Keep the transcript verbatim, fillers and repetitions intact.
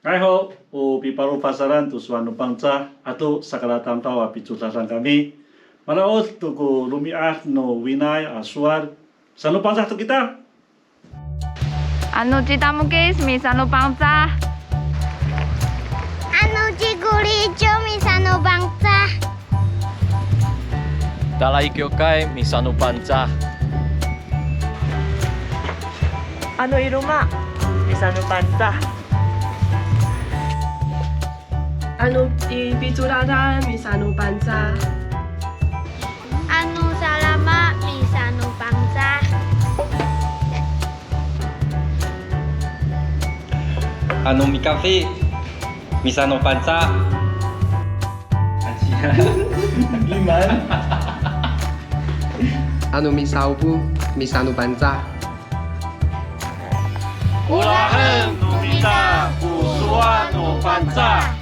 Nga'ay ho, o pipalofasalan to sowal no Pangcah ato sakalatamdaw a picodadan kami. Maraod to ko romi'ad no winay a sowal, sano Pangcah to kita. Ano ci Tamokis misano Pangcah. Ano ci Kolico misano Pangcah. Talay kiwkay misano Pangcah. Ano i loma' misano Pangcah. Ano i picodadan misano Pangcah. Ano salama misano Pangcah. Ano mikafi misano Pangcah. Ano misa'opo misano Pangcah. Olahen no mita ko sowal no Pangcah.